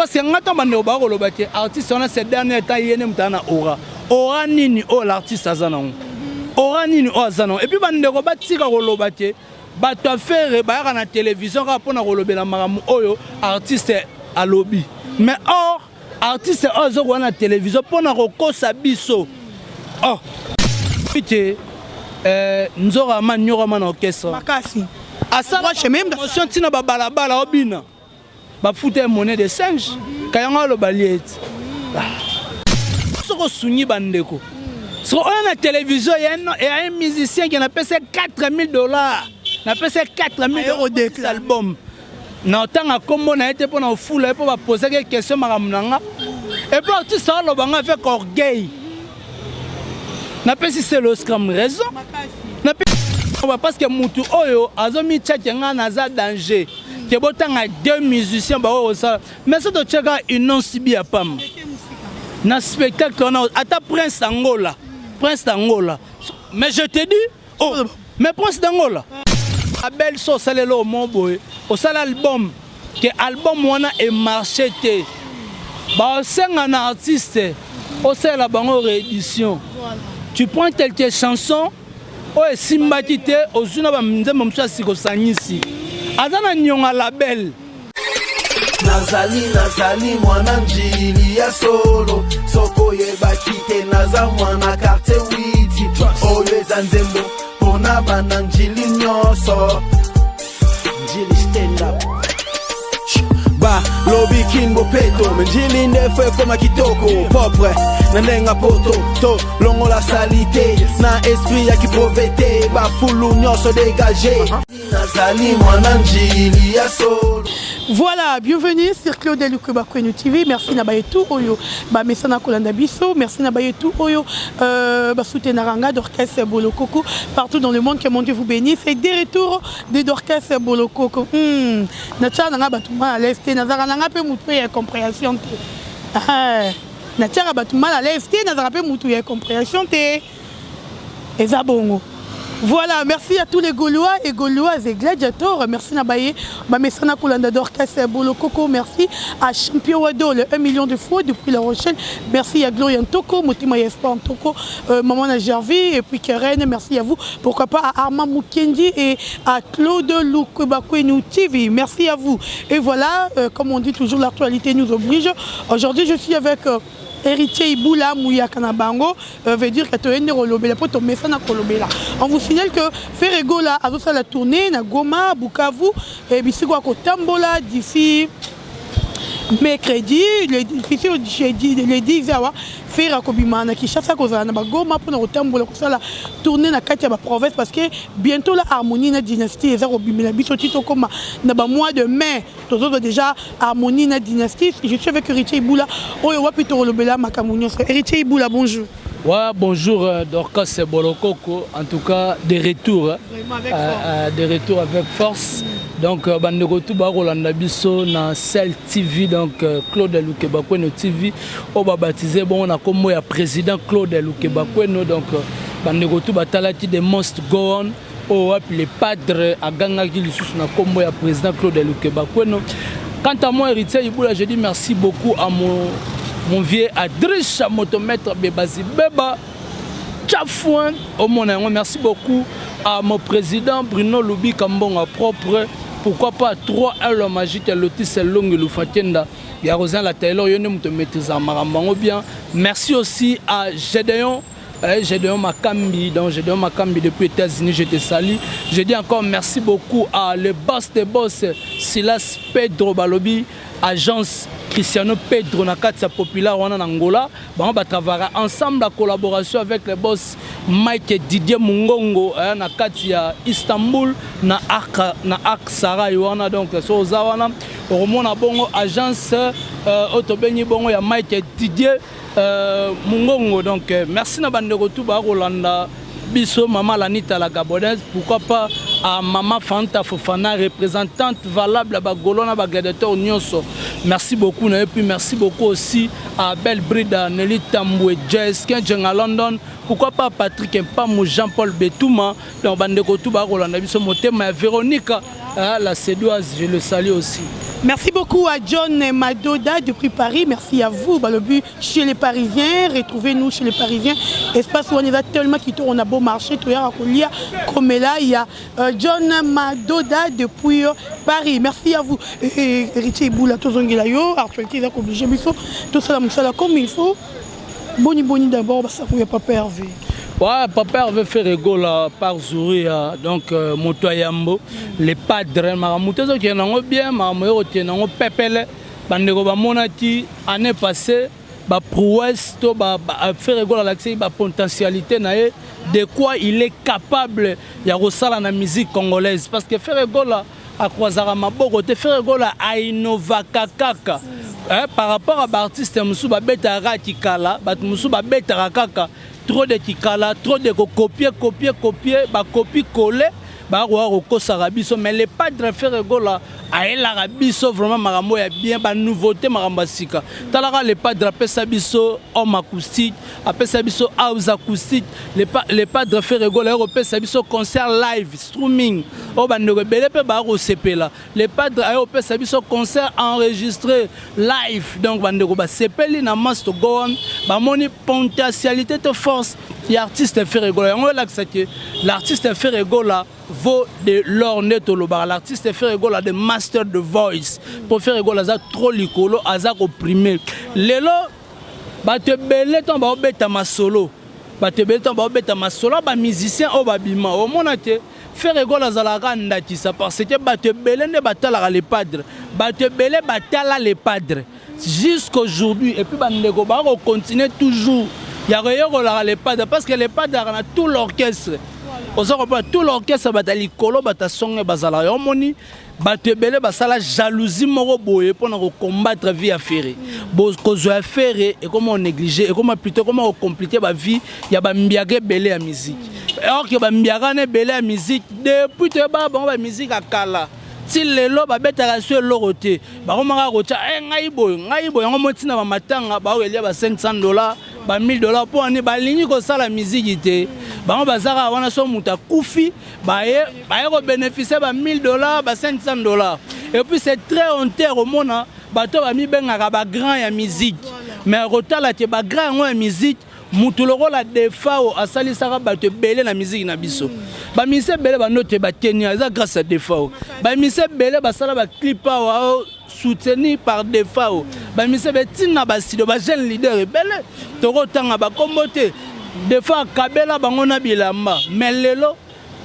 Parce que nga, ntango bandeko bakoloba te, artiste wana, ces dernier temps, ye nde moto aza na aura. Aura nini oyo l'artiste aza nango? Aura nini oyo aza nango? Et puis bandeko batika koloba te bato a Ferre bayaka na télévision kaka mpona kolobela makambo oyo artiste alobi. Mais or artiste oyo azokoya na télévision mpona kokosa biso, oh te, nzoka ama nyokama na orchestre. Makasi. Asala promotion ntina babalabala, obina bafuta ye monnaie de singe. Kayango aloba lie ete soki osungi bandeko, soki oyo na télévision ya un musicien ke napesa 4000 $, napesa 4000 album na otanga nkombo na ye te mpo na ofula ye, mpo bapozaki question makambo na nga. Et puis artiste aloba nga avec orgueil, napesi Celeo Scram raison parce que mutu oyo azomitiaki nga naza danger ke botanga deux musiciens baoyo kosala. Mais so totiaka Innoss'B ya pamba na spectacle wana, ata Prince Angola, Prince d'Angola. Mais je te dis, oh, mais Prince d'Angola abel, so osalela omo boye, osala album ke album wana emarché te, baosenga na artiste osalela bango réédition. Tu prends quelques chansons oyo esimbaki te, ozwi na banzembo mosusu ya sika, osangisi, aza na nionga label. Nazali, nazali mwana Njili ya solo. Soki oyebaki te, naza mwana quartier witi. Oyo eza nzembo mpona bana Njili nyonso. Njili, stand up. Balobi Kin bopeto, me Njili nde fo ekoma kitoko, propre na ndenge poto. To longola saleté na esprit ya kipauvreté, bafulu nyonso dégage. Nazali mwana Njili ya solo. Voilà, bienvenue sur Claude Lukuba Kwenu TV. Merci na bayetu oyo ba mesana kolanda biso. Merci na bayetu oyo ba soutenir nga Dorcas Bolokoko partout dans le monde. Que mon Dieu vous bénisse. Et des retours de Dorcas Bolokoko. Na tia nga batu mal à l'aise te, nazara nga pe mutu ya compréhension te. Ah, na tia batu mal à l'aise te, nazara pe mutu ya compréhension te. Eza bongo. Voilà, merci à tous les Gaulois et Gauloises et gladiateurs. Merci Nabaye, Bamesana Kolanda Dorcas Bolokoko. Merci à Champion Wado, le 1 million de fois depuis La Rochelle. Merci à Gloria Ntoko, Motima Yespa Ntoko, Maman Gervie et puis Keren. Merci à vous. Pourquoi pas à Armand Mukendi et à Claude Lukubakwenu TV. Merci à vous. Et voilà, comme on dit toujours, l'actualité nous oblige. Aujourd'hui, je suis avec Héritier Ibula Muyaka na bango, veut dire que toyende kolobela po tomesana kolobela. On vous signale que Ferre Gola azosala tournée na Goma, Bukavu et bisiko akotambola d'ici mercredi, d'ici jeudi le 10 awa. Ferre akobima na Kinshasa, kozala na Bagoma mpona kotambola, kosala tournée na kati ya baprovince, parce que bientôt la Harmonie na Dynastie eza kobimela biso. Ti tokóma na bamois de mai, tozozwa déjà Harmonie na Dynastie. Je suis avec Héritier Ibula oyo wapi tokolobela makambo nyonso. Héritier Ibula, bonjour. Ouais, bonjour Dorcas Bolokoko. En tout cas, des retours. Hein. Vraiment avec force. Des retours avec force. Donc, bandeko tout bakolanda biso na Cell TV, donc Claude Lukebakweno TV, oyo babaptisé bon na kombo ya président Claude Lukebakweno. Donc, bandeko tout batalaki The Must Go On, oyo wapi le padre agangaki lisusu na kombo ya président Claude Lukebakweno. Quant à moi, Héritier Ibula, je dis merci beaucoup à mon vieux Adriche, motomètre Bebazi Beba Tchafouin au mon. Merci beaucoup à mon président Bruno Lubi Kambonga propre. Pourquoi pas 3 L magique Lotis Longue Lufatenda ya Rosin la Taylor, yo nde moto maîtrise makambo bien. Merci aussi à Gédéon, Gédéon Makambi, donc Gédéon Makambi depuis États-Unis, je te salue. Je dis encore merci beaucoup à le boss des boss, Silas Pedro Balobi, agence Cristiano Pedro na kati ya populaire wana na Angola. Bango batravaillera ensemble, la collaboration avec le boss Mike Didier Mungongo na kati ya Istanbul, na Arc Sarai wana. Donc so oza wana, okomona bongo agence oyo tobengi bongo ya Mike Didier Mungongo. Donc merci na bandeko tu bakolanda biso, mama Lanita la Gabonaise, pourquoi pas à mama Fanta Fofana, représentante valable ya bagolo na bagladiateur nyonso. Merci beaucoup na ye. Puis merci beaucoup aussi à Belle Brida, Nelly Tambwe, Jess Kenjenga London, pourquoi pas Patrick Mpamu, Jean-Paul Betouma. Donc bandeko tu bakolanda biso, motema ya Véronique. Ah, la Cédoise, je le salue aussi. Merci beaucoup à John Madoda depuis Paris. Merci à vous, balobi, chez les Parisiens. Retrouvez-nous chez les Parisiens. Espace où on est tellement qui on a beau marché, tout y a comme là, il y a John Madoda depuis Paris. Merci à vous. Et Héritier Iboula, tozongela yo, actualité, il obligé, tout ça, ça, comme il faut. Boni boni d'abord, ça ne papa Hervé. Ouais, papa Hervé Ferre Gola par Zouria, donc moto yambo, les padres, makambo tozokende nango bien, makambo ekokende nango pepele. Bandeko bamonaki année passée baprouesse to Ferre Gola alakisaki bapotentialité na ye, de quoi il est capable ya kosala na musique congolaise, parce que Ferre Gola acroisaka maboko te. Ferre Gola ainnovaka kaka par rapport à baartiste mosusu babetaka kikala. Bato mosusu babetaka kaka trop de kikala, trop de kocopier, copier, copier, bacopie coller, bakoka kokosaka biso. Mais le padre Ferre Gola ayelaka biso vraiment makambo ya bien, banouveauté, makambo ya sika. Talaka, le padre apesa biso homme acoustique, apesa biso house acoustique. Le padre Ferre Gola aye kopesa biso concert live streaming oyo bandeko ebele mpe baya kosepela. Le padre aye kopesa biso concert enregistré live, donc bandeko basepeli na Must Go On, bamoni potentialité to force ya artiste Ferre Gola. Yango elakisa ke l'artiste Ferre Gola vaut de l'or. Nde tolobaka, l'artiste Ferre Gola de master de voice, po Ferre Gola aza trop likolo, aza koprimer. Lelo bato ebele ntango baobeta masolo, bato ebele ntango baobeta masolo ya bamusicien oyo babima, omona te Ferre Gola azalaka ndakisa, parce que bato ebele nde batalaka le padre, bato ebele batala le padre jusqu'aujourd'hui. Et puis bandeko bakocontinue toujours ya koyekolaka le padre, parce que le padre azalaka na tout l'orchestre. Oza comprendre, tout l'orchestre, bato ya likolo, bato ya songe bazalaka. Yo omoni bato ebele basala jalousie moko boye mpona kocombattre vie ya Ferre. Kozwa ya Ferre ekoma onéglige, ekoma plutôt ekoma kocompliquer bavie ya bambiaka ebele ya musique, or que bambiaka na ebele ya musique depuis toyebaka bango, bamusique ya kala ti lelo babetaka so eloko te. Bakomaka kotya ngai boye, ngai boye. Yango mo ntina bamatanga baokelia ba 500 $, ba 1000 $, mpo ani balingi kosala miziki te. Bango bazaka wana, so moto akufi, baye kobénéficie ba 1000 $, ba 500 $. Et puis c'est très honteux komona bato bamibengaka bagrand ya musique, mais kotala te bagrand yango ya musique. Mutu lokola Defao asalisaka bato ebele na musique na biso. Bamusicien ebele bando te bakenia eza grâce à Defao. Bamusicien ebele basala baclip awa soutenu par Defao. Bamusicien ebele ntina bastudio, bajeune leader ebele tokotanga bakombo te, Defao akabela bango na bilamba. Mais lelo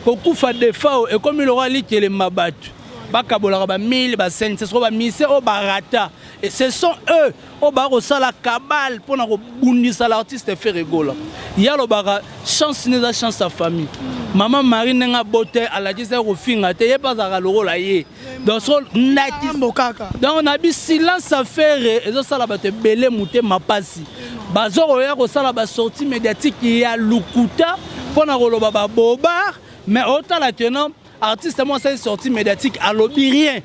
kokufa Defao ekomi lokola likelemba, bato bakabolaka ba 1000, ba 500. Soko bamusicien oyo barata, et ce sont eux oyo baya kosala kabale mpona kobundisa l'artiste Ferre Gola. Ye alobaka chance ne eza chance ya famille. Mama Marie ndenge abote alakisaki kofinga te, ye mpe azalaka lokola ye. Donc so ndaki donc na bi silence affaire ezosala bato ebele motema pasi. Bazokoya kosala basortie médiatique ya lukuta mpona koloba babobar, mais otala tena artiste mo asali sortie médiatique, alobi rien,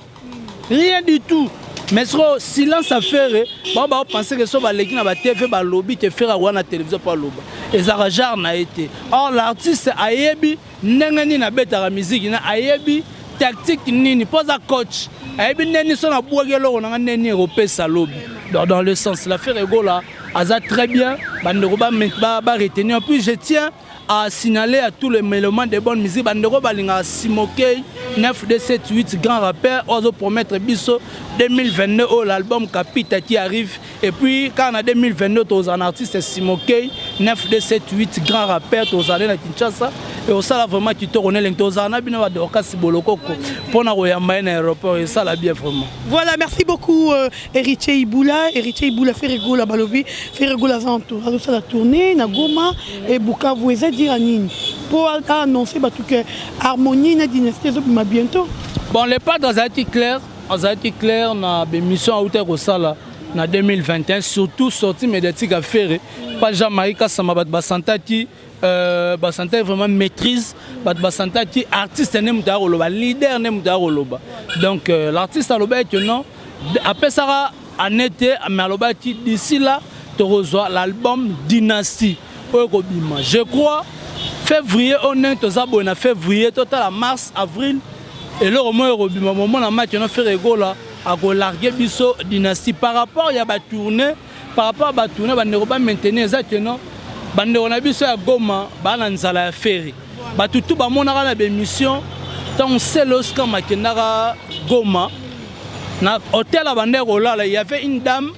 rien du tout. Mais soko silence affaire, bango baopense ke so baleki na batv balobi te, Ferre akoya na télévision mpo aloba, ezalaka genre na ye te. Or l'artiste ayebi ndenge nini abetaka musique na, ayebi tactique nini, mpo aza coach, ayebi ndeni so nabwaki eloko nanga ndeni ekopesa lobi. Donc dans le sens la Ferre Gola aza très bien, bandeko baretenir. Puis je tiens à signaler à tous les mélomanes de bonne musique, bandeko balingaka Simokey 9278, grand rappeur oyo azopromettre biso 2022 oyo l'album Kapita qui arrive. Et puis kaka na 2022 tozala na artiste Simokey 9278, grand rappeur, tozala na Kinshasa e osala vraiment kitoko. Nelengi tozala na bino badorkasi bolokoko mpona koyamba ye na aéroport, esala bien vraiment. Voilà, merci beaucoup Héritier Iboula. Héritier Iboula, Ferre Gola balobi, Ferre Gola azosala tournée na Goma et Bukavu. Eza dire nini mpo annoncer bato ke harmonie na dynastie ezobima bientôt? Bon, le padre azalaki clair, azalaki clair na bémission auta kosala na 2021, surtout sortie médiatique affaire pa Jean-Marie Kasama. Bato basantaki basantaki vraiment maîtrise, bato basantaki artiste nde moto akoloba, leader nde moto akoloba. Donc l'artiste alobaki ke non, apesaka ane te, mais alobaki d'ici là tokozwa l'album Dynastie oyo ekobima, je crois, février oyo. Ndenge toza boye na février, totala mars, avril. Eloko moko ekobima, momona match no Ferre Gola akolarguer biso dynastie par rapport ya batournée, par rapport ya batournée. Bandeko bamaintenir, eza ke no bandeko na biso ya Goma baa na nzala ya Ferre. Bato tu bamonaka na baémission, ntango Sele Oscar akendaka Goma na hotel abandaki kolala, il y avait une dame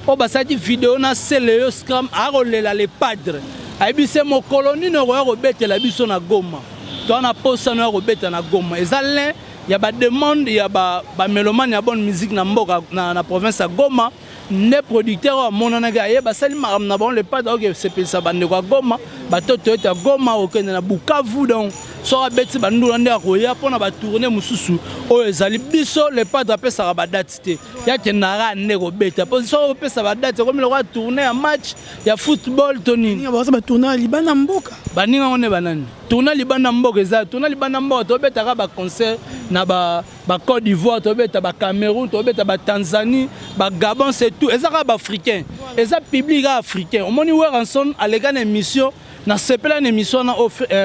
oyo basalaki video na Sele Oscar akolela le padre, ayebisi mokolo nini okoya kobetela biso na Goma, to na posa no ya kobeta na Goma. Eza l'un ya bademande ya bamélomane ya bonne musique na mboka na province ya Goma. Nde producteur oyo amonanaki, aye, basali makambo na bango. Le padre oke sepelisa bandeko ya Goma, batoto ete ya Goma okende na Bukavu. Donc soki abeti bandula nde akoya mpona batournée mosusu oyo ezali biso. Le padre apesaka badate te, yakendaka nde kobeta, mpo soki opesa badate, ekomi lokola tournée ya match ya football to nini. Batournée ya libanda mboka. Baninga ngo nde banani? Tournée libanda mboka eza tournée libanda mboka. Tobetaka baconcert na ba Côte d'Ivoire, tobeta baCameroun, tobeta baTanzanie, baGabon, c'est tout. Eza kaka baafricain, eza public kaka africain. Omoni Werrason aleka na émission, nasepela na émission wana.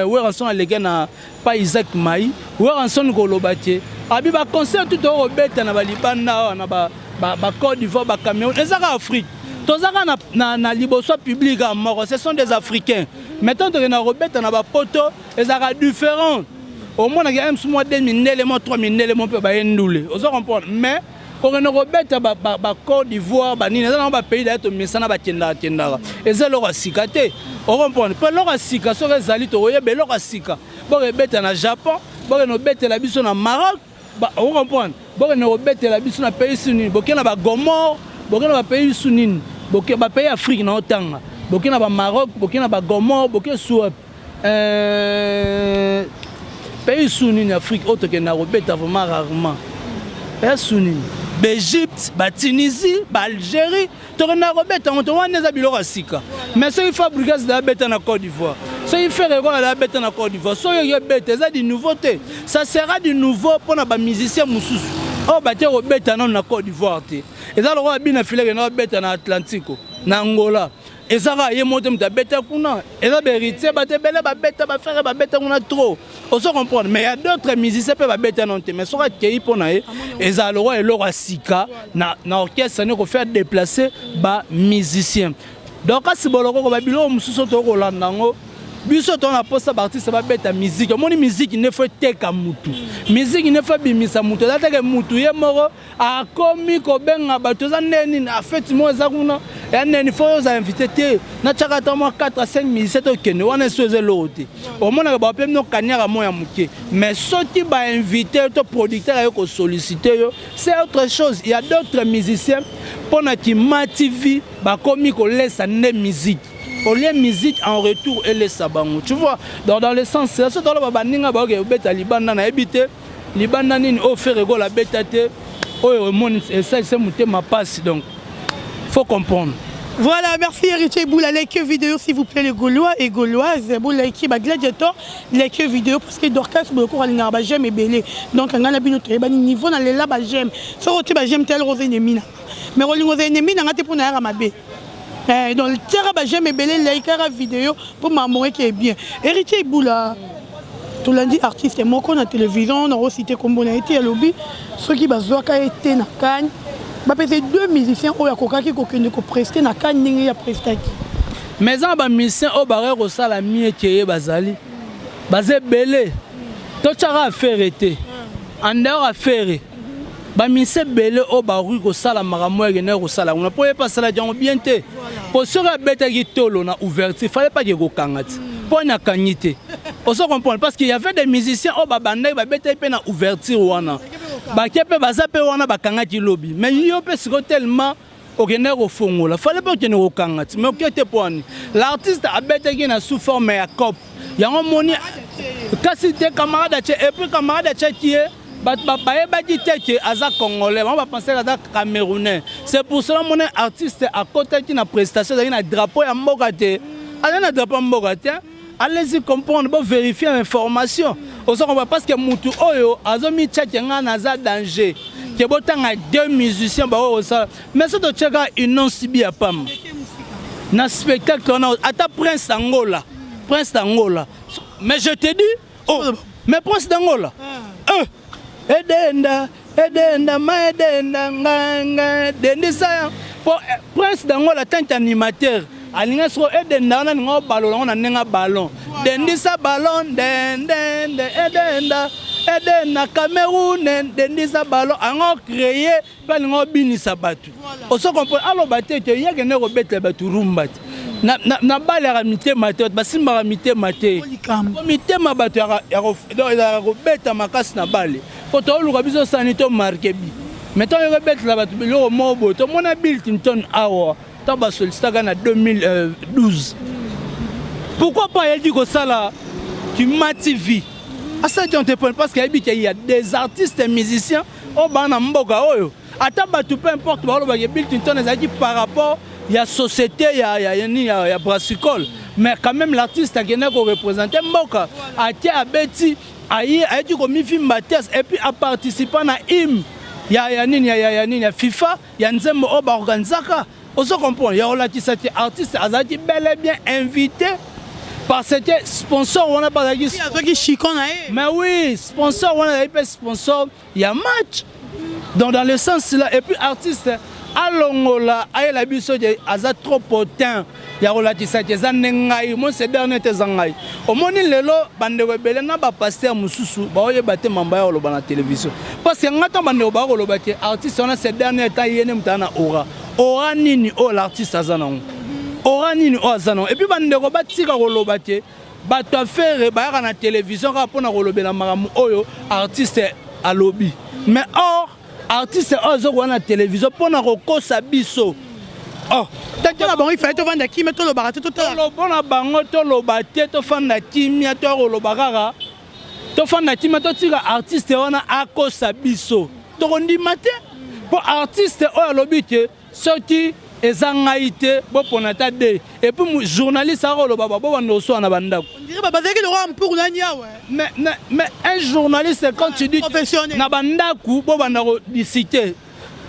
Werrason aleka na pa Isaac Mai. Werrason koloba te, abi baconcert tout tokobeta na balibanda awa na baCôte d'Ivoire, baCameroun, eza kaka Afrique. Toza kaka na liboso ya public kaka moko, ce sont des Africains. Maintenant tokenda kobeta na bapoto, ezalaka différent. Omonaki mosu mwa 2 mindele, mwa 3 mindele mo mpe baye ndule, oza comprendre. Mais kokende kobeta baCôte d'Ivoire, banini, eza nango bapays daya tomesana, bakendaka kendaka, eza eloko ya sika te, ocomprendre. Mpo eloko ya sika soki ezali, tokoyeba eloko ya sika. Bokebeta na Japon, bokende kobetela biso na Maroc, ocomprendre, bokende kobetela biso na pays su nini, boke na baGomore, boke na bapays su nini, bapays Afrique na otanga, boke na baMaroc, boke na baGomore, boke su pays su nini Afrique oyo tokendaka kobeta vraiment rarement, pays su nini, baEgypte, baTunisie, baAlgérie, tokendaka kobeta yango to wana eza biloko ya sika. Mais soki Fabregas da abeta na Côte d'Ivoire, soki Ferre Gola da abeta na Côte d'Ivoire, soki oki ebeta, eza du nouveau te. Ça sera du nouveau mpona bamusicien mosusu oyo batie kobeta nano na Côte d'Ivoire te. Eza lokola bina fileke na babeta na Atlantico na Angola, eza kaka ye moko te moto abeta kuna, eza bahéritier, bato ebele babeta, baFerre babeta kuna trop, ozo comprendre. Mais ya d'autres musiciens mpe babeta nano te. Mais soki akei, mpo na ye ezala lokola eloko ya sika na orchestre ne kofaire déplacer bamusicien. Donc kasi bolokoko babiloko mosusu tokolanda yango, biso to na posa baartiste babeta musique. Omoni, musique nde faut eteka mutu, musique nde faut ebimisa mutu. Eza teke mutu ye moko akomi kobenga bato, eza nde nini afeti moko eza kuna ya neni, faut ozala invité te, natiaka ata mwa 4 à 5 musicien, tokende wana. Eso eza eloko te. Omonaka bape bino kaniaka mo ya moke. Mais soki bainvité to producteur aye kosollicite yo, c'est autre chose. Il y a d'autres musiciens, mpo na Kima TV, bakomi kolesa nde musique au lieu musique en retour elesa bango, tu vois. Donc dans le sens so toloba, baninga baoke obeta libanda, nayebi te libanda nini oyo Ferre Gola abeta te, oyo emoni esalisa motema mpasi. Donc faut comprendre. Voilà, merci Héritier Boula. Likez vidéo, s'il vous plaît, les Gaulois et Gauloises. Vous likez, bah, Gladiator, likez vidéo, parce que Dorcas, beaucoup, ba j'aime ebele. Donc, on a bien notre niveau dans les là, ba j'aime. So, ba j'aime tel rose ennemi. Mais on a ennemi, n'a pas pour na mabe. Eh, donc, tiara ba j'aime ebele, likera vidéo pour maman qui est bien. Héritier Boula. Tolandi artiste moko na télévision, na cité kombo na ete, alobi soki bazwaka ye te na CAN, bapesa deux musiciens oyo akokaki kokende koprester na CAN ndenge ya prestaki. Mais eza na bamusicien oyo bakoki kosala mieke ye, bazali, baza ebele. Totyaka affaire te en dehors affaire, bamusicien ebele oyo bakoki kosala makambo oyo ekendaki kosala kuna, mpo ye mpe asalaki yango bien te. Mpo soki abetaki tolo na ouverture, fallait pas ke kokanga ti mpo ani akangi te, ozo comprendre, parce qu'il y avait des musiciens oyo babandaki, babetaki mpe na ouverture wana, bake mpe baza mpe wana, bakangaki lobi. Mais yo mpe sikoyo, tellement okendaki kofongola, fallait mpe okende kokanga ti, mais oke te. Mpo ani l'artiste abetaki na sous forme ya cop yango moni kasi te, camarade atie, et puis camarade atiaki ye, bato bayebaki te ke aza Congolais, bango bapensaki aza Camerounais. C'est pour cela moni artiste akotaki na prestation, azalaki na drapeau ya mboka te, azali na drapeau ya mboka te. Allez-y comprendre, bo vérifier information, ozo comprendre, parce que mutu oyo azomitiaki nga naza danger ke botanga deux musiciens baoyo kosala. Mais so totiaka Innoss'B ya pamba na spectacle wana, ata Prince Angola, Prince d'Angola, mais je te dis, oh, mais Prince d'Angola, Edenda, edenda, ma edenda, nga nga dendisa ya. Po Prince d'Angola tant animateur alinga soko edenda wana alinga obalola yango na ndenge ya ballon. Dendisa ballon ndendende edenda edenda Cameroun dendisa ballon ango créer mpe alinga obinisa bato. Ozo comprendre aloba te ke ye akende kobetela bato rumba te. Na balaka mitema te, bato basimbaka mitema te. Po mitema bato ezalaka kobeta makasi na bale. Po toluka biso sani to marke bi. Mais ntango yoka betela bato biloko moko boye, tomona Bill Clinton awa ntango basolicitaka na 2012. Pourquoi pas ayaki kosala Kima TV? Asalaki entrepreneur parce que ayebi ke il y a des artistes et musiciens oyo baa na mboka oyo. Ata bato peu importe balobaka Bill Clinton ezalaki par rapport ya société ya brassicole, mais quand même l'artiste akendaki koreprésente mboka, atie abeti aye ayaki komivimba te et puis aparticipa na hymne ya nini ya nini ya FIFA ya nzembo oyo baorganisaka. Ozo comprendre ya kolakisa te artiste azalaki bel et bien invité parce que sponsor wana bazalaki azwaki chicon na ye. Mais oui, sponsor wana azalaki mpe sponsor ya match, donc dans le sens là. Et puis artiste alongola ayela biso ke aza trop potin ya kolakisa ke eza nde ngai moi ce dernier te eza ngai. Omoni lelo bandeko ebele na bapaster mosusu baoyeba te mamba ya koloba na télévision, parce que ngai ntango bandeko bakoloba ke artiste wana ce dernier temps ye nde moto aza na aura, aura nini oyo l'artiste aza nango, aura nini oyo aza nango? Et puis bandeko batika koloba te bato affaire bayaka na télévision kaka mpona kolobela makambo oyo artiste alobi, mais or artiste oyo azokoya na télévision mpona kokosa biso. Oh, mpona bango ifale tovanda kimia, tolobaka te, totala. Mpona bango toloba te, tofanda kimia, toya koloba kaka tofanda kimia, totika artiste wana akosa biso, tokondima te. Mpo artiste oyo alobi te soki eza ngai te, bopona ata de. Et puis journaliste akoloba babobanda koswana na bandako. On dirait bazalaki lokola mpuku na niawe. Mais un journaliste, quand tu dis Professionnel. na bandako bobanda kodiscute,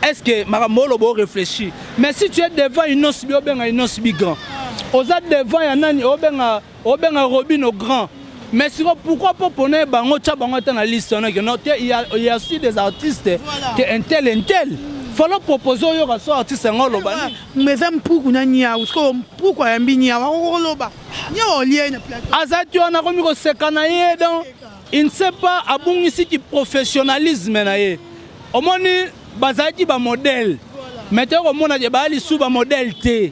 est-ce que makambo oloba oréfléchir? Mais si tu es devant Innoss'B, obenga Innoss'B grand, oza devant ya nani, obenga Robin grand, mais siko pourquoi po pona bango tia bango ata na liste wana ke non te, il y a aussi des artistes que un tel, un tel, fallait proposer oyoka so artiste yango oloba nini. Mais eza mpuku na niawu, sikoyo mpuku ayambi niawu, akokoloba niawu olie na plateau. Azalaki wana akomi koseka na ye, donc il ne sait pas, abungisiki professionnalisme na ye. Omoni bazalaki bamodèle, mais toye komona ke baya lisu bamodèle te.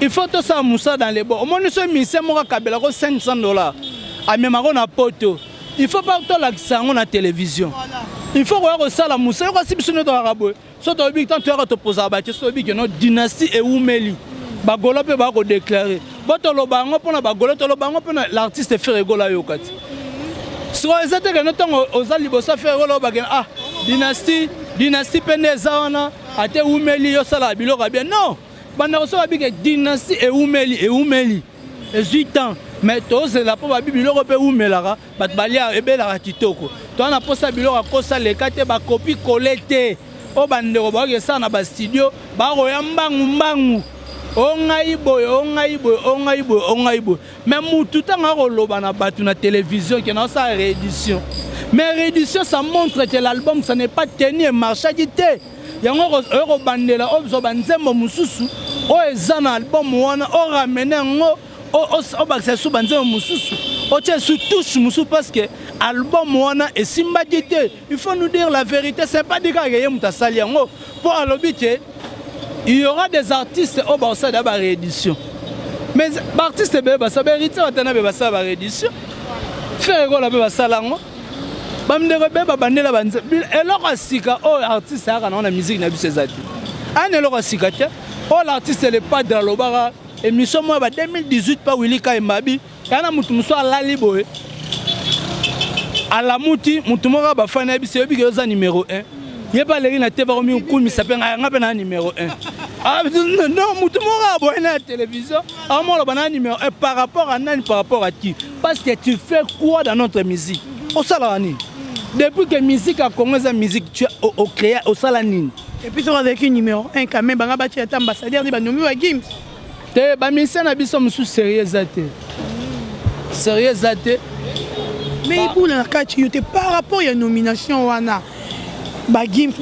Il faut tosala mosala dans les bon. Omoni so musicien moko akabelako 500 $, amemako na poto, il faut pas tolakisa yango na télévision. Il faut koya kosala mosala. Yoka si biso nde tokaka boye, so toyebi tant toyaka topozaka batie, so toyebi ke no dynastie ewumeli, bagolo mpe baya kodéclare bo toloba yango mpona bagolo, toloba yango mpona l'artiste Ferre Gola ayoka ti. Sikoyo eza te kende ntango oza liboso Ferre Gola obakende ah dynastie, dynastie mpe nde eza wana ate ewumeli, yosalaka biloko ya bien. Non, bandako so babike dynastie ewumeli, ewumeli, ezwi temps, mais tozela mpo babi biloko mpe ewumelaka, bato balia ebelaka kitoko. Toza na mposa biloko akosa leka te, bakopi kole te oyo bandeko bakoki esala na bastudio, bakoya mbangu mbangu, o ngai boye, o ngai boye, o ngai boye, o ngai boye. Mais mutu ntango akoloba na bato na télévision ke naosala réédition, mais réédition, ça montre que l'album, ça n'est pas tenu, emarchaki te. Yango oyo kobandela oyo biso banzembo mosusu oyo eza na album wana, oramene yango, obakisa lisusu banzembo mosusu, otia lisusu touche mosusu, parce que album wana esimbaki te. Il faut nous dire la vérité, c'est pas dire kaka ye moto asali yango mpo alobi ke il y aura des artistes oyo baosala baréédition. Mais baartiste ebele basala, baHéritier batana mpe basala baréédition, Ferre Gola mpe basala yango, bandeko ebele babandela eloko ya sika oyo artiste ayaka nango na musique na biso eza te. Aya na eloko ya sika te. Oyo l'artiste le padre alobaka émission moko ya ba 2018 pa Willy Kayembabi, kaka na motu mosusu alali boye, alamuti, motu moko bafani na biso yebi ke oza numéro 1, ye mpe aleki na te, bakomi kokumisa mpe ngai, nga mpe na numéro 1. Ah, non, motu moko aboye na télévision amoloba na numéro 1 par rapport à nani, par rapport à qui? Parce que tu fais quoi dans notre musique? Osalaka nini depuis que musique ya Congo eza musique? Tu ocréa, osala nini? Et puis soki azalaki numéro 1 quand même, banga batia ata ambassadeur nde banomi wa Gims. Te, bamusicien na biso mosusu sérieux eza te, sérieux eza te. Mais Ibula na kati yo te par rapport ya nomination wana, bagims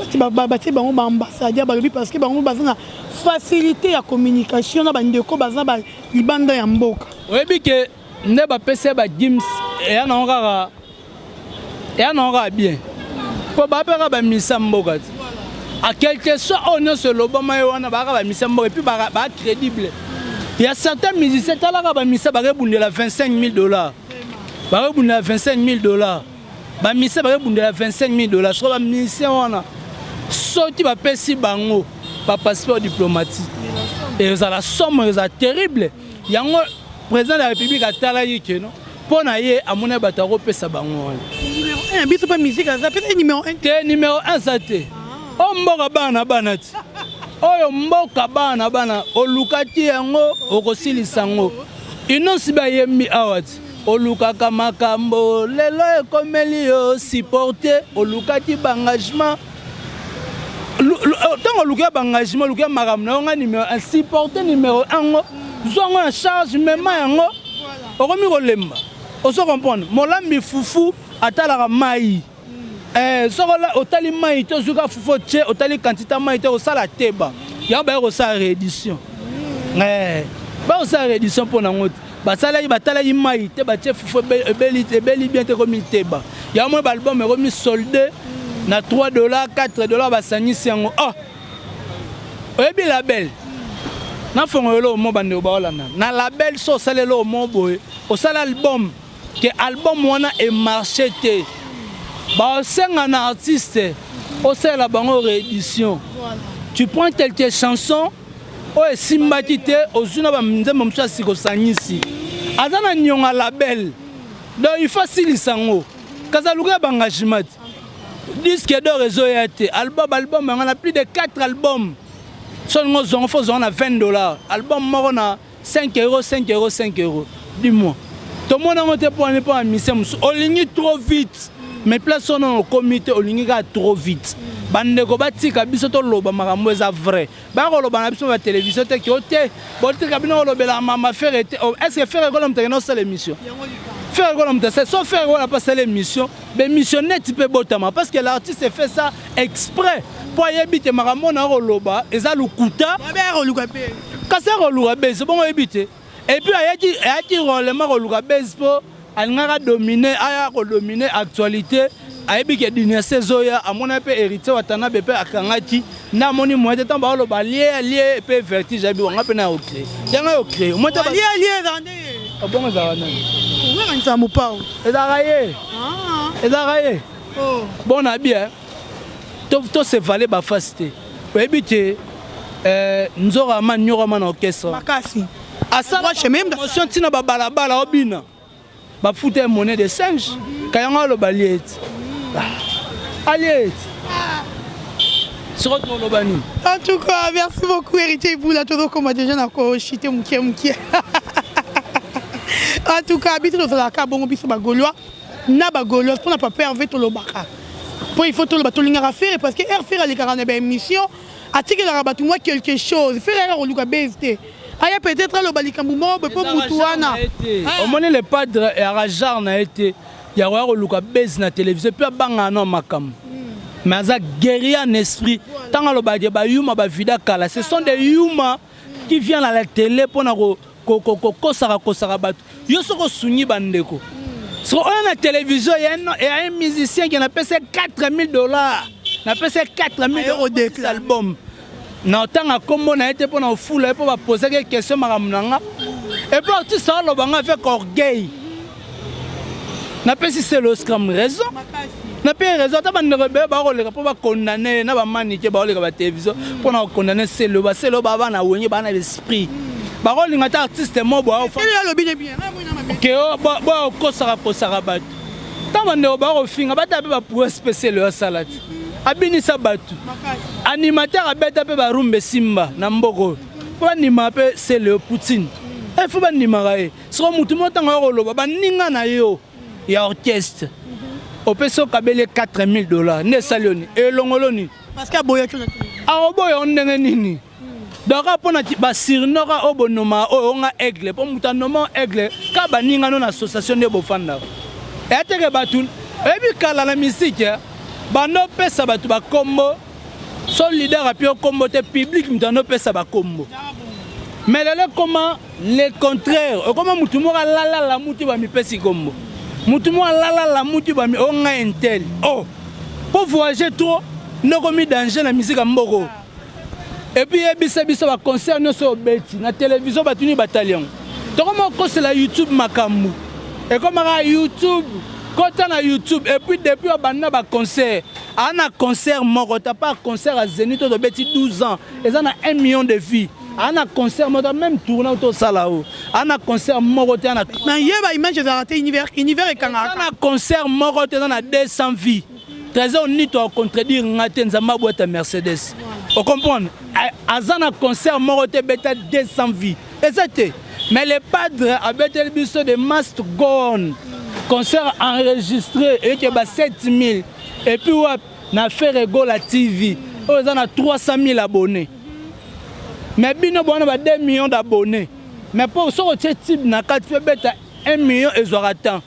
batie bango baambassadeur, balobi parce que bango baza na facilité ya communication na bandeko baza libanda ya mboka. Oyebi ke nde bapesi ye bagims, eya nango kaka, eya nango kaka bien, mpo bapeka bamisa mboka ti a quelque soit oyo nyonso elobama ye wana, baka bamisa mboka et puis bacrédible. Ya certains musiciens, talaka bamisa bakebundela 25 000 $, bakebundela 25 000 $, bamisien bakebundela 25 000 $. Soko bamisien wana, soki bapesi bango bapasseport diplomatique, ezala somme, ezala terrible. Yango président de la République atalaki keno mpo na ye, amoni bato akopesa bango wana. Numéro 1, biso mpe musique aza pesa numéro 1. Te, numéro 1 za te. Oyo mboka bana na bana ti, oyo mboka bana na bana, olukaki yango, okosilisa yango. Inonsi bayembi awa ti olukaka makambo, lelo ekomeli yo supporte. Olukaki baengagement, ntango oluki ya baengagement, oluki ya makambo na yo. Nga numéro 1, supporte numéro 1 ngo, zwa yango na charge, mema yango. Okomi kolemba, ozo comprendre? Molambi fufu atalaka mai. Soki otali mai te, ozwika fufu otie, otali quantité ya mai te, osala teba. Yango baye kosala réédition, baye kosala réédition mpo nango te. Basalaki, batalaki mai te, batie fufu ebeli bien te, ekomi teba. Yango moi baalbum ekomi solde na 3 $, 4 $, basangisi yango. Oh, oyebi label nafongo eloko mo, bandeko baolanda na label. So osala eloko mo boye, osala album ke album wana emarche te, baosenga na artiste osalela bango réédition. Tu prends quelques chansons oyo esimbaki te, ozwi na banzembo mosusu ya sika, osangisi. Aza na nionga label, donc il faut asilisa yango. Kasi aluki ya baengagement te, disque d'or ezoya te. Album yango na plus de 4 albums, so olingi ozwango, fo ozwango na 20 $, album moko na 5 €, 5 €, 5 €. Dis-moi, tomona yango te. Mpo wani, mpo na mission mosusu olingi trop vite, mais place wana okomi te, olingi kaka trop vite. Bandeko batika biso toloba makambo eza vrai. Bakoloba na biso batelevizio te ke o te, botika bino kolobela mama Ferre te. Est ce que Ferre Gola moto akende osala émission? Ferre Gola moto asala so, Ferre Gola mpo asala émission, bémission neti mpe botama, parce que l'artiste fait ça exprès mpo ayebi te makambo na koloba eza lokuta. Kasi akoluka bese bongo, oyebi te. Et puis ayaki rolema koluka bese mpo alingaka dominer, aya kodominer actualité. Ayebi ke dynastie ezoya, amoni mpe Héritier Watanabe mpe akangaki nde amoni moyen te. Ntango baoloba lie alie mpe vertige, ayebi wanga mpe na ya ocrée, yanga ya ocrée. Obongo ezalaka nani? Mopao. Ezalaka ye, ezalaka ye. Bon, na bien tosevale bafasi te. Oyebi te, nzora ama nyorama na orchestre. Makasi. Asala promotion ntina babalabala, obina bafuta ye monnaie de singe. Ka yango aloba lie ete alie ete soko toloba nini? En tout cas, merci beaucoup, Héritier Ibula. Tozokoma déjà na koshite mokie mokie. En tout cas, biso tozalaka bongo, biso bagaulois na bagaulois, mpona papa Hervé tolobaka, mpo il faut toloba. Tolingaka Ferre parce que air Ferre alekaka na baémission, atikelaka bato mwa quelque chose. Ferre ayaka koluka base te, aya peut-être aloba likambo moko boye mpo mutu wana. Omoni, le padre eyaka genre na ye te ya koya koluka base na télévision mpe abangaka na makambo, mais aza guerrier en esprit. Ntango alobaki bayuma bavida kala, ce sont des yuma qui viennent à la télé mpona kokosaka kosaka bato. Yo soki osungi bandeko, soki oyo na télévision ya un musicien ke napesa 4000 $, napesa 4000 album na otanga nkombo na ye te mpo na ofula ye, mpo bapozaki question makambo na nga. Et puis artiste aloba nga avec orgueil, napesi Selo Scram raison, napesi raison. Ata bandeko ebele bakoleka mpo bakondane ye na bamanike, bakoleka batelevizio mpo na kokondane Selo. Baselo baa bana Wenge, baa na l'esprit, bakolinga ata artiste mo boya ke boya okosaka kosaka bato. Ntango bandeko bakofinga, bata mpe bapour spécial oyo asala ti abinisa bato, animateur abeta mpe barumbe esimba na mboka oyo, mpo bandimaka mpe Selo Poutine, fo bandimaka ye. Soko motu mo ntango ya koloba baninga na yo ya orchestre, opesi, okabeli 4000 $, nde esali yo nini? Elongolo nini? Akoboya yo ndenge nini? Donc mpona basurnoka oyo bonoma oyo onga aigle, mpo moto anoma aigle ka baninga no na association nde bofandaka. Eya te ke bato oyebi kala na misike bando opesa bato bakombo so leader api okombo te, public moto ando opesa bakombo. Mais lelo ekoma le contraire, okoma motu moko alalala mutu bamipesi kombo, motu moko alalala mutu bami o ngai intel o po voyager trop ndokomi danger na misika mboko. Et puis yebisa biso, baconcert nyonso obeti na télévision, bato nini batali yango? Tokoma okosela YouTube, makambo ekomaka YouTube, kota na YouTube. Et puis depuis obanda baconcert, aa na concert moko ta pas concert ya Zénith oyo tobeti 12 ans eza na 1 million de vues, aa na concert moko, même tournée tosala oyo, aa na concert moko te. Na yeba image ezalaka te, univers, univers ekangaka. Eza na concert moko te eza na 200 vues. Trésor nito acontredire nga te, Nzambe abwata Mercedes, ocomprendre? Aza na concert moko te ebeta 200 vues, eza te. Mais le padre abeteli biso de Must Go On, concert enregistré eyeke ba 7000. Et puis wapi na Ferre Gola TV oyo eza na 300 000 abonnés, mais bino bwana ba 2 millions d'abonnés, mais mpo soki otie tube na kati mpe beta 1 million, ezwaka temps.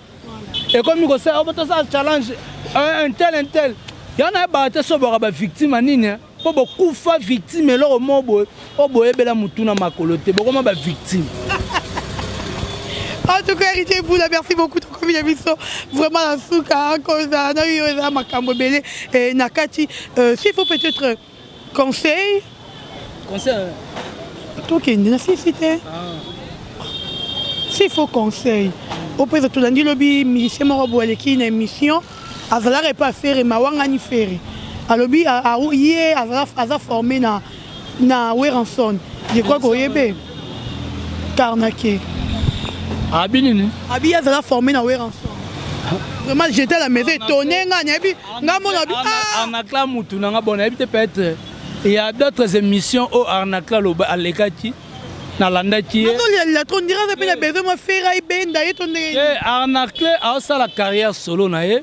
Ekomi kosala obo tosala challenge un tel, un tel, yango nayebaka te. So bwaka bavictime ya nini mpo bokufa victime, eloko moko boye oyo boyebela motu na makolo te, bokoma bavictime. En tout cas, Héritier Bouddha, merci beaucoup. Tokomi na biso vraiment na suka kozala na yo, eza makambo ebele na kati. S'il faut peut-être conseil. Conseil. Tokende na sisi te. S'il faut conseil opesa, tolandi lobi musicien moko boye aleki na émission, azalaka epe afere mawangani Ferre, alobi ye aza formé na Werrason. Je crois koyebe Karnake. Abi nini? Abi azala formé na Werrason. Vraiment, j'étais à la maison étonné, nga nayebi nga mona bi. Arnacla mutu nanga, bon, nayebi te, peut-être il y a d'autres émissions oyo Arnacla alekaki, nalandaki ye. Nazolela trop, ndira aza mpe na besoin mwa Ferre ayibenda ye to ndenge. Arnacle aosala carrière solo na ye.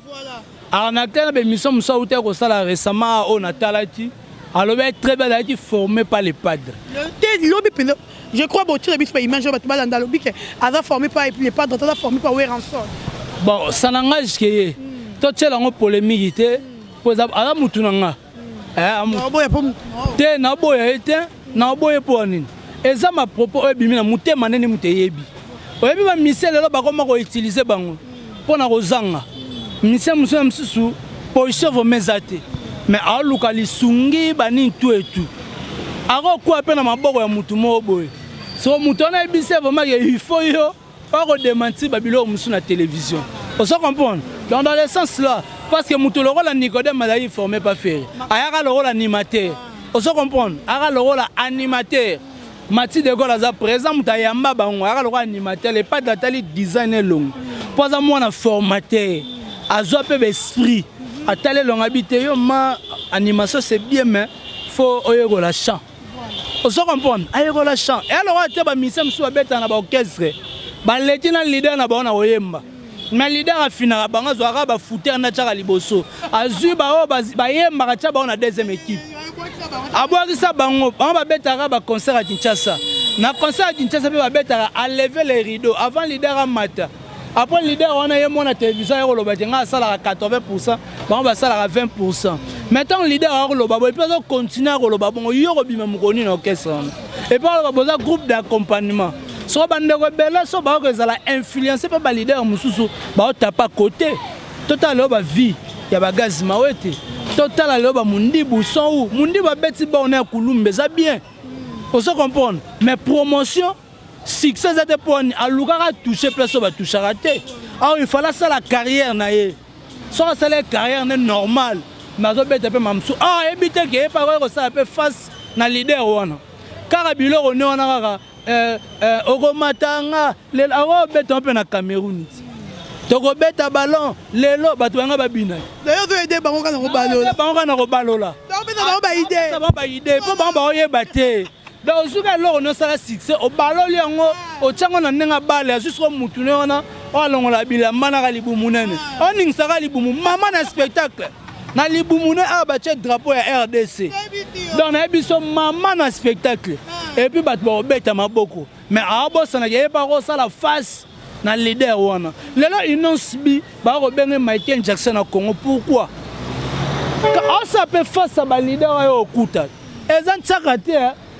Arnacle na bémission mosusu auti kosala récemment oyo natalaki, alobi très bien, azalaki formé par le padre. Te, lobi mpenza, je crois botiela biso baimage oyo bato balanda, alobi ke aza formé par le padre, aza formé par Werrason. Bon, ça n'engage ke ye, totiela yango polémique te, po aza mutu na nga Oboya mpo te, naboya ye te, naboya mpo ya nini? Eza mapropos oyo ebimi na motema ndenge moto eyebi. Oyebi bamusiciens lelo bakoma koutiliser bango mpo na kozanga musicien mosusu na mosusu position vraiment eza te, mais aoluka lisungi banini tu etu akokuwa mpe na maboko ya mutu moko boye. So moto wana ayebisi vraiment ke il faut yo akodémentir babiloko mosusu na télévision, ozo comprendre? Donc dans le sens là, parce que moto lokola Nicodème azalaki formé par Ferre, ayaka lokola animateur, ozo comprendre? Ayaka lokola animateur. Mati de Gaulle aza présent, moto ayamba bango, ayaka lokola animateur. Le padre atali design elongo mpo aza mwana formateur, azwa mpe baesprit, atali elongo, abi te yo ma animation c'est bien, mais faut oyekola chant, ozo comprendre? Ayekola chant. Eya lokola te bamusiciens mosusu babetaka na baorchestre, baleki na leader na bango na koyemba, mais leader afinaka bango, azwaka bafutere nde atiaka liboso, azwi baoyo bayembaka, tia bango na deuxième équipe, abwakisa bango. Bango babetaka baconcert ya Kinshasa, na concert ya Kinshasa mpe babetaka alever le rideau avant leader amata. Après leader wana ye mona télévision aye koloba te ngai asalaka 80, bango basalaka 20. Mais ntango leader akoloba boye mpe azocontinue akoloba bongo, yo kobima mokoni na orchestre wana, et puis aloba boza groupe d'accompagnement. Soko bandeko ebele so baoka ezala influence mpe baleader mosusu baotapa côté. Totala lelo bavie ya bagazi mawe te, totala lelo bamundibu son u mundibu abeti borne ya Kulumba, eza bien, ozo comprendre? Mais promotion succès eza te mpo alukaka touche place oyo batouchaka te. Awa il fallait asala carrière na ye, soki asala carrière nde normal, mais azobeta mpe mamosu awa, ayebi te ke ye mpe akoki kosala mpe face na leader wana kaka biloko ne wana kaka okomatanga lelo, akobeta mpe na Cameroun ti tokobeta ballon lelo, bato banga babina. D'ailleurs ozoyede bango kaka na kobalola. Bango kaka na kobalola. Opesa bango baidée. Bango baidée mpo bango baoyeba te. Donc ozuka eloko nosala succès, obaloli yango, otiango na ndenge abale, azwi soko mutu ne wana oyo alongola bilamba naka libumu nene, oningisaka libumu mama na spectacle na libumu ne awa batie drapeau ya RDC. Donc nayebi so mama na spectacle, et puis bato bakobeta maboko, mais aobosanaka ye mpe akosala face. Na leader wana lelo, Innoss'B, bakobenge Michael Jackson na Congo. Pourquoi asa mpe face ya baleader oyo okuta eza ntiaka te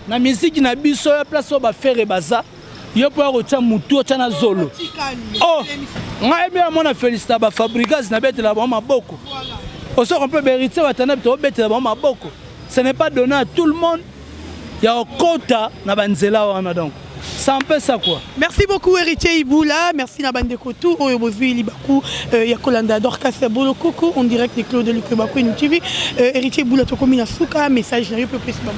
na misiki na biso ya place oyo baFerre baza? Yo mpo ya kotya mutu, otya na zolo. Oh, ngai yebi ya mona félicita baFabregas, nabetela bango maboko. Osoko mpe baHéritier Watanabe, tobetela bango maboko. Ce n'est pas donné à tout le monde ya kokota na banzela wana. Donc c'est un peu ça, quoi. Merci beaucoup, Héritier Iboula. Merci na bandeko tout oyo bozwi libaku ya kolanda Dorcas Bolokoko en direct de Claude Lukebakwenu TV. Héritier Iboula, tokomi na suka. Message na yo pe pesi bango.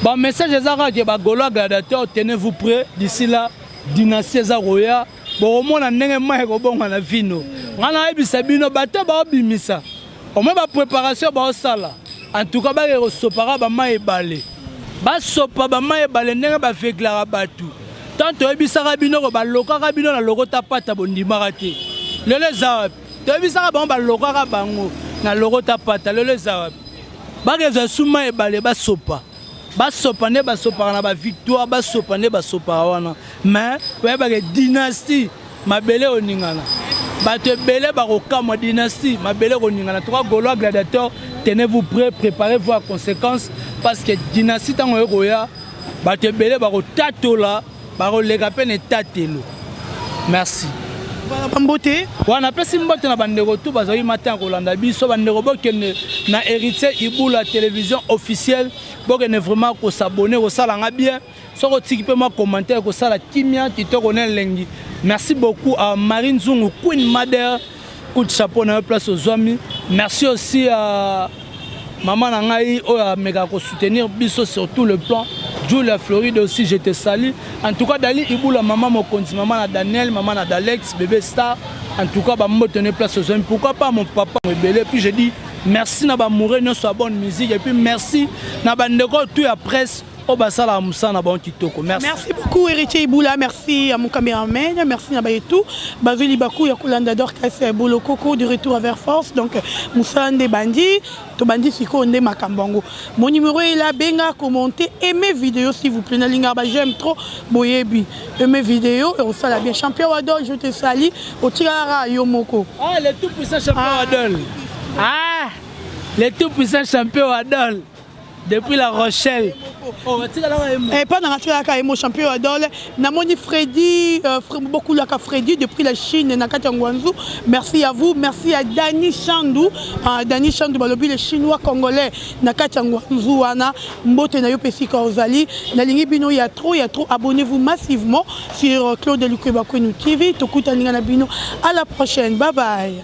Bon, message eza kaka ke bagaulois gladiateur, tenez-vous prêt. D'ici là, dynastie eza koya. Bokomona ndenge mai ekobonga na vino. Ngai nayebisa bino, bato baobimisa omoi bapréparation baosala. En tout cas, bake kosopaka bamai ebale, basopa bamai ebale ndenge baveglaka bato. Tant toyebisaka bino ko balokaka bino na lokota pata, bondimaka te. Lelo eza wapi? Toyebisaka bango balokaka bango na lokota pata, lelo eza wapi? Bakezwa suma ebale, basopa, basopa nde basopaka na bavictoire, basopa nde basopaka wana. Mais oyebake dynastie, mabele oningana, bato ebele bakokamwa. Dynastie, mabele koningana. Toka gaulois gladiateur, tenez-vous prêt, préparez-vous à conséquence, parce que dynastie, ntango oyo koya, bato ebele bakotatola, bakoleka mpe na etatelo. Merci. Voilà, bambote. Wana napesi mbote na bandeko tu bazali matin ya kolanda biso. Bandeko, bokende na Héritier Ibula Télévision officielle, bokende vraiment kos'abonner, kosalanga bien. Soki otiki mpe mwa commentaire, kosala kimia kitoko na elengi. Merci beaucoup à Marie Nzungu, Queen Mother, coup de chapeau na yo place ozwami. Merci aussi à mama na ngai oyo amekaka kosoutenir biso sur tout le plan, Julia Floride aussi, je te salue. En tout cas, Dali Ibula, mama mokonzi, mama na Daniel, mama na Dalex bébé star, en tout cas bambote ne place ozwami. Pourquoi pas mon papa ebele. Puis je dis merci na bamoureux nyonso ya bonne musique, et puis merci na bandeko tout ya presse oyo basalaka mosala na bango kitoko. Merci. Merci beaucoup, Héritier Iboula. Merci à mon caméraman. Merci na bayetu bazwi libaku ya kolanda Dorcas Bolokoko de retour à vers force. Donc mosala nde bandi, tobandi sikoyo nde makambo yango. Mon numéro est là, benga, commenter, aimez vidéo s'il vous plaît. Nalingaka ba j'aime trop, boyebi. Aimez vidéo et osala bien. Champion Wadol, je te salue. Otikalaka yo moko. Ah, le tout puissant champion. Ah. Wadol, ah, le tout puissant champion Wadol depuis La Rochelle. Oh, batikalaka ye mo. Epa nanga tikalaka ye mo, champion Adol. Namoni Freddy, bokulaka Freddy depuis la Chine na kati ya Guangzhou. Merci à vous. Merci à Dani Chandou, Dani Chandou, balobi le Chinois congolais na kati ya Guangzhou wana. Mbote na yo mpe sika ozali. Nalingi bino ya trop, ya trop. Abonnez-vous massivement sur Claude Lukweba Kwenu TV. Tokutani nga na bino à la prochaine. Bye bye.